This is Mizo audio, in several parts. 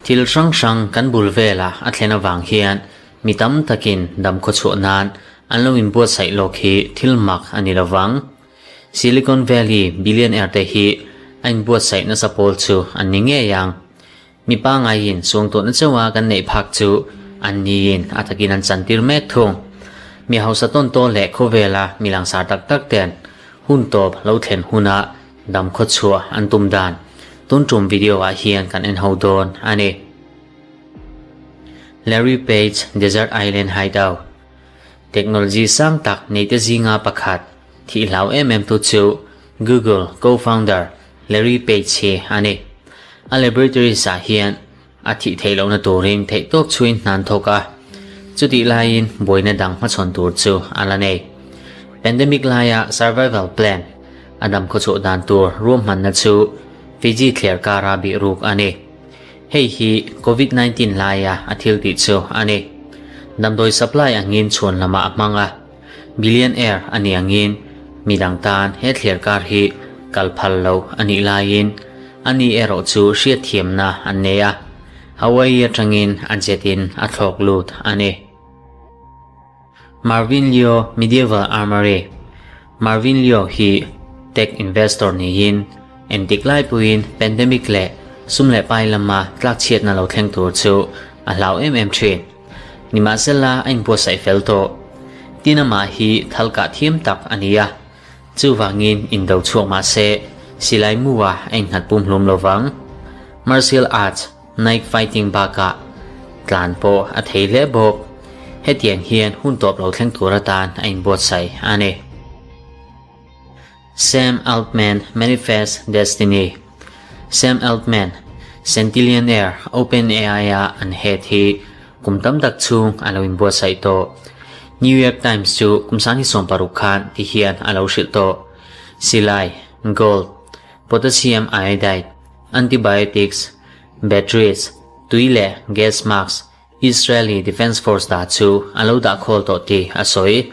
Thil hrang hrang kan bul velah a thlen avang hian mi tam takin dam khawchhuah nan an lo inbuatsaih lawk hi thil mak a ni lovang. Silicon Valley billionaire te hi a inbuatsaih nasa pawl chu an ni ngei ang. Mi pangaiin suangtuahna chauha kan neih phak chu an niin a takin an chantir mek thung. Mi hausa tawn tawn leh khawvela mi langsar tak tak ten hun tawp lo thlen huna dam khawchhuah an tum dan tun tum video ah hian kan en ho dawn a ni. Larry Page Desert Island Hideout Technology sang tak neite zinga pakhat thih hlau em em tu chu Google co-founder Larry Page hi a ni. A laboratories ah hian a thih theih lohna turin theihtawp chhuin hna an thawk a, chutih laiin buaina dang hmachhawn tur chu a la nei. Pandemic laia survival plan a dam khawchhuah dan tur ruahmanna chu Fiji thliar kara bih ruk a ni. Hei hi Covid 19 laia a thil tih chu a ni. Damdawi supply angin chhuan lamah a hmang a. Billionaire a ni angin midang tan he thliar kar hi kal phal lo a nih laiin ani erawh chu hriatthiamna an nei a, Hawaii atangin a jet in a thlawk lut a ni. Marvin Leo Medieval Armory Marvin Leo hi tech investor niin entik lai pawhin pandemic leh sum leh pai lama tlakchhiatna lo thleng tur chu a hlau em em thin. Nimahsela a inbuatsaih fel tawh. Tin amah hi thal kah thiam tak a ni a, chuvangin indo chhuak mah se silai mua a innghat pum hlum lo vang. Martial arts, knife fighting bakah tlan pawh a thei hle bawk. Hetiang hian hun tawp lo thleng tur atan a inbuatsaih a ni. Sam Altman Manifest Destiny Sam Altman, Centillionaire, OpenAI-a an head hi kum tam tak chhung a lo inbuatsaih tawh. New York Times chu kum 2016 khan ti hian a lo hrilh tawh. Silai, gold, potassium iodide, antibiotics, batteries, tui leh gas mask, Israeli Defence Force dah chu a lo dah khawl tawh tih a sawi.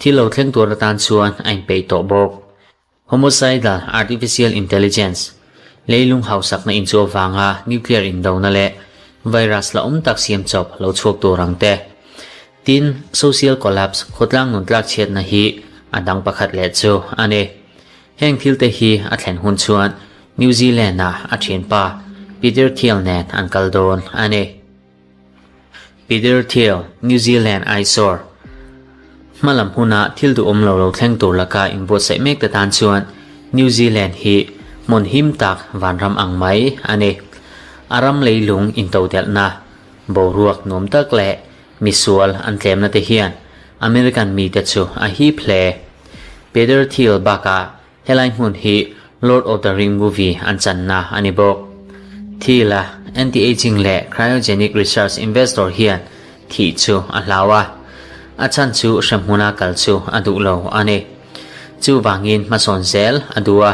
Thil lo thleng tur atan chuan a inpeih tawh bawk. Homicidal Artificial Intelligence, leilung hausakna inchu avanga nuclear indona leh virus la awm tak siam chawp lo chhuak tur ang te. Tin, social collapse, khawtlang nun tlak chhiatna hi a dang pakhat leh chu a ni. Heng thil te hi a thlen hun chuan New Zealand-ah a thianpa Peter Thiel nen an kal dawn a ni. Peter Thiel, New Zealand Eyesore Hmalam huna thil duhawm lo lo thleng tur laka inbuatsaih mek te tan chuan New Zealand hi hmun him tak vanram ang mai a ni. A ram leilung intodelhna, boruak nuam tak leh Misual an tlemna te hian American mite chu a hip hle. Peter Thiel bakah helai hmun hi Lord of the Ring movie an channa a ni bawk. Thiel-a anti-aging leh cryogenic research investor hian thih chu a hlau a, a chhan chu hremhmuna kal chu a duh lo a ni. Chuvangin hmasawn zel a duh a.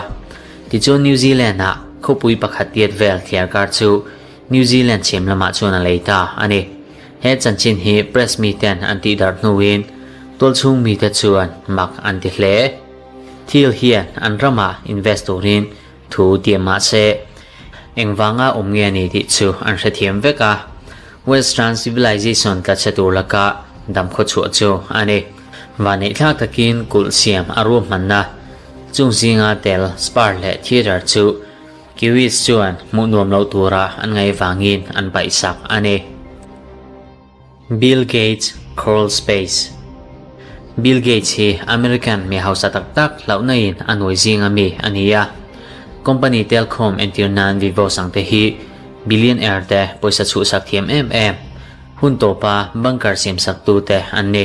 Tichuan New Zealand-ah khawpui pakhat tiat vel thliar kar chu New Zealand chhim lamah chuan a lei ta a ni. He chanchin hi press miten an tih darh hnuin tualchhung mite chuan mak an ti hle. Thil hian an ramah invest turin thu tiam mah se, engvanga awm nge a ni tih chu an hrethiam vek a. Western civilization tlatchhe tur laka dam khawchhuah chu a ni. Vaneihthlak takin kulh siam a ruahmanna chung zinga tel Spar leh Theatre chu Kiwis chuan hmuh nuam loh tura an ngaih vangin an paihsak a ni. Bill Gates Crawl Space Bill Gates hi American mi hausa tak tak hlauhna in a nuai zinga mi a ni a. Company telkhawm entir nan Vivos ang te hi billionaire te pawisa chhuhsak thiam em em, hun tawpa bunker siamsak tu te an ni.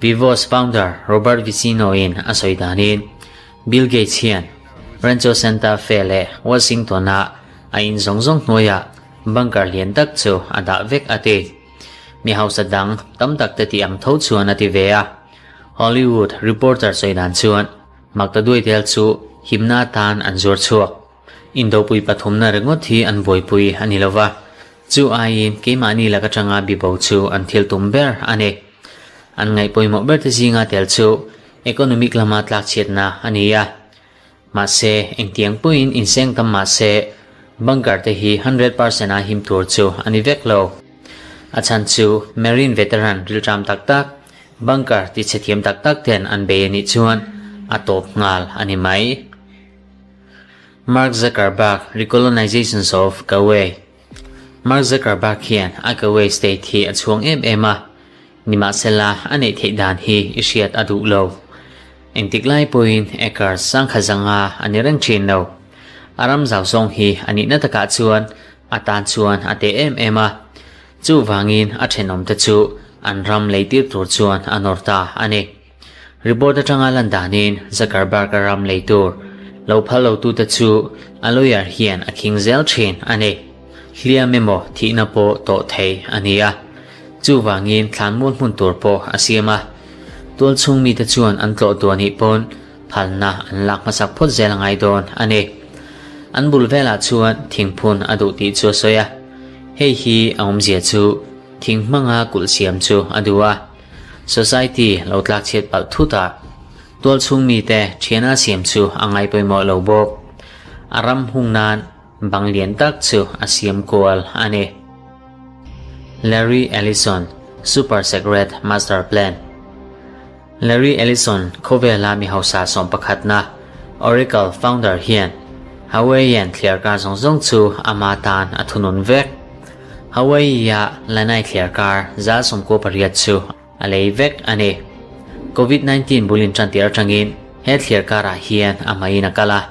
Vivos founder Robert Vicino in a sawi danin Bill Gates hian Rancho Santa Fe leh Washington-a a in zawng zawng hnuaiah bunker lian tak chu a dah vek a ti. Mi hausa dang tam tak te tih ang tho chuan a ti ve a. Hollywood Reporter sawi dan chuan Magda Duaitel chu himna atan an zuar chhuak. Indopui pathumna ringawt hi an buaipui a ni lova, chu aiin keimahni lak atanga bibo chu an thil tum ber a ni. An ngaih pawimawh ber te zinga tel chu economic lama tlakchhiatna a ni a. Mahse, engtiang pawhin inseng tam mah se, bunker te hi 100% a him tur chu a ni vek lo. A chhan chu Marine veteran rilṭam tak tak, bunker tichhe thiam tak tak ten an bei a nih chuan a tawp nghal a ni mai. Mark Zuckerberg Recolonizations of Kauai Mark Zuckerberg hian a Kauai state hi a chhuang em em a, nimahsela a neih theih dan hi i hriat a duh lo. Engtik lai pawhin acres sangkhat zanga a ni reng thin lo. A ram zau zawng hi a nihna takah chuan a tan chuan a teh em em a, chuvangin a thenawmte chu an ram leitir tur chuan a nawr ta a ni. Report atanga lan danin Zuckerberg-a ram lei tur lo phal lotute chu a lawyer hian a khing zel thin a ni. Hliam emaw thihna pawh tawh thei a ni a, chuvangin thlanmual hmun tur pawh a siam a. Tualchhung mite chuan an tlawh duah nih pawn phalna an lak hmasak phawt zel a ngai dawn a ni. An bul velah chuan thingphun a duh tih chu a sawi a, hei hi a awmzia chu thing hmanga kulh siam chu a duh a. Society lo tlak chhiat palh thut a, tualchhung mite thiana siam chu a ngai pawimawh lo bawk. A ram hung nan bang lian tak chu a siam kual a ni. Larry Ellison, Super Secret Master Plan Larry Ellison khawvela mi hausa sawmpakhatna Oracle founder hian Hawaiian thliarkar zawng zawng chu ama tan a thunun vek. Hawaii-a Lanai thliarkar 98 chu a lei vek a ni. Covid 19 bul inṭantir aṭangin he thliarkarah hian a hmaiin a kal a,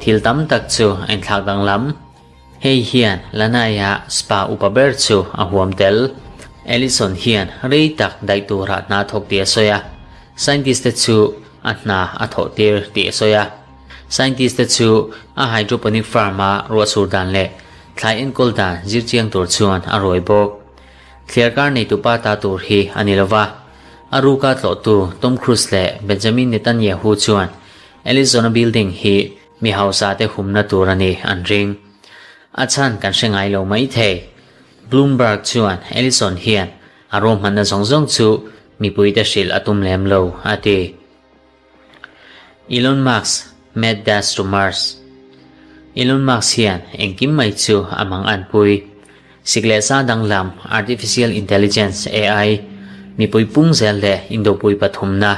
thil tam tak chu a inthlak danglam. Hei hian Lanai-a spa upa ber chu a huam tel. Ellison hian rei tak daih tura hna thawk tih a sawi a, scientist-te chu a hna a thawhtir tih a sawi a. Scientist-te chu a hydroponic farm-a ruahsur dan leh thlai enkawl dan zir chiang tur chuan a ruai bawk. Thliarkar neitupa ta tur hi a ni lova, a ruka tlawhtu Tom Cruise leh Benjamin Netanyahu chuan Ellison-a building hi mi hausa te humna tur a ni an ring. A chhan kan hre ngai lo mai thei. Bloomberg chuan Ellison hian a ruahmanna zawng zawng chu mipuite hrilh a tum lem lo a ti. Elon Musk mad dash to Mars Elon Musk hian engkim mai chu a mang an pui. Sik leh sa danglam, Artificial Intelligence, AI, mipui pung zel leh indopui pathumna.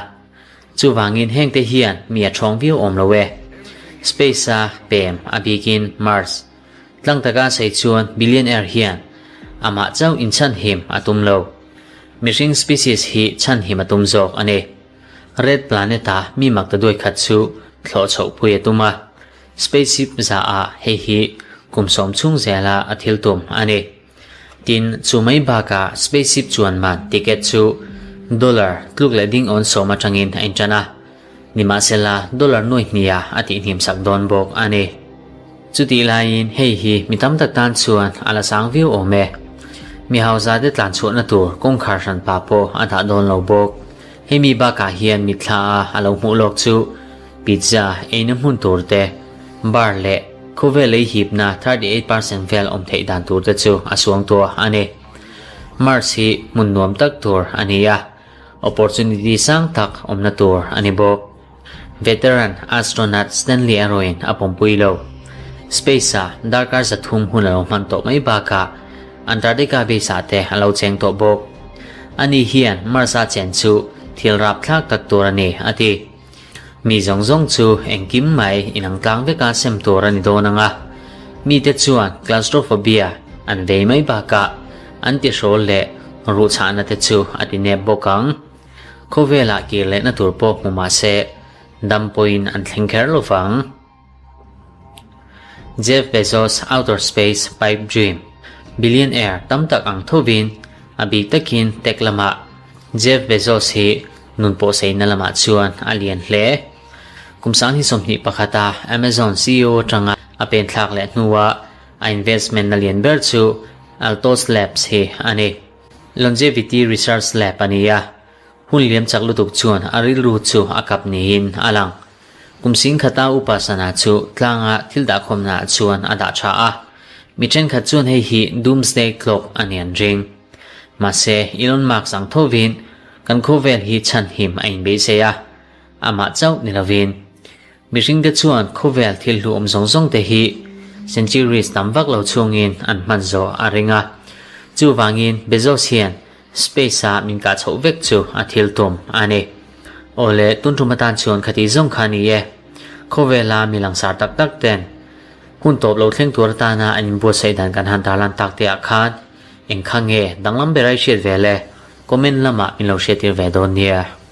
Chuvangin hengte hian mi a ṭhawng viau awm lo e. Space-a pem a bikin Mars. Tlang taka sei chuan billionaire hian amah chauh inchhanhim a tum lo. Mihring species hi chhanhim a tum zawk a ni. Red Planet-a mi mak ta duai khat chu thlawh chhoh pui a tum a, spaceship zaah hei hi kum sawm chhung zela a thil tum a ni. Tin, chu mai bakah spaceship chuan man ticket chu dollar tluk leh ding awn sawm atangin a intan a, nimahsela dollar nuai hniah a tihhnim sak dawn bawk a ni. Chutih laiin hei hi mi tam tak tan chuan a la sang viau awm e. Mi hauzate tlan chhuahna tur kawngkhar hranpa pawh a dah dawn lo bawk. Hemi bakah hian mitthla a a lo hmuh lawk chu pizza eina hmun tur te, bar leh khawvel ei hipna 38% vel awm theih dan tur te chu a suang tuah a ni. Mars hi hmun nuam tak tur a ni a, opportunity sang tak awmna tur a ni bawk. Veteran astronaut Stanley erawhin a pawmpui lo. Space-a darkar 300 hun a lo hman tawh mai bakah Antarctica base-ah te a lo cheng tawh bawk. Ani hian Mars-a chen chu thil rapthlak tak tur a ni, a ti. Mi zawng zawng chu engkim mai inang tlang veka sem tur a ni dawn ang a. Mite chuan claustrophobia an vei mai bakah an tihrawl leh ruhchahna te chu a ti nep bawk ang. Khawvelah kir lehna tur pawh hmu mah se, dam pawhin an thleng kher lo vang. Jeff Bezos Outer Space Pipe Dream, Billionaire tam tak ang thovin, a bik takin tech lamah Jeff Bezos hi nun pawhsaina lamah chuan a lian hle. Kum 2021 a Amazon CEO atanga a penthlak leh hnua a investment na lian ber chu Altos Labs hi a ni. Longevity Research Lab a ni a, hun liam chak lutuk chuan a rilru chu a kap niin a lang. Kum 10,000 upa sana chu tlanga thil dahkhawmnaah chuan a dah tha a, mi thenkhat chuan hei hi Doomsday Clock a ni an ring. Mahse, Elon Musk ang thovin kan khawvel hi chhanhim a inbeisei a, amah chauh ni lovin. Mihringte chuan khawvel thil hluhawm zawng zawng te hi centuries tam vak lo chhungin an hman zawh a ring a. Chuvangin Bezos hian space a min kah chhoh vek chu a thil tum a ni. Awle, tun tum atan chuan khati zawng kha a ni e. Khawvela mi langsar tak tak ten hun tawp lo thleng tur atana an inbuatsaih dan kan han tarlan tak te ah khan eng kha nge danglam ber a i hriat ve le? Comment lamah min lo hriattir ve dawn nia.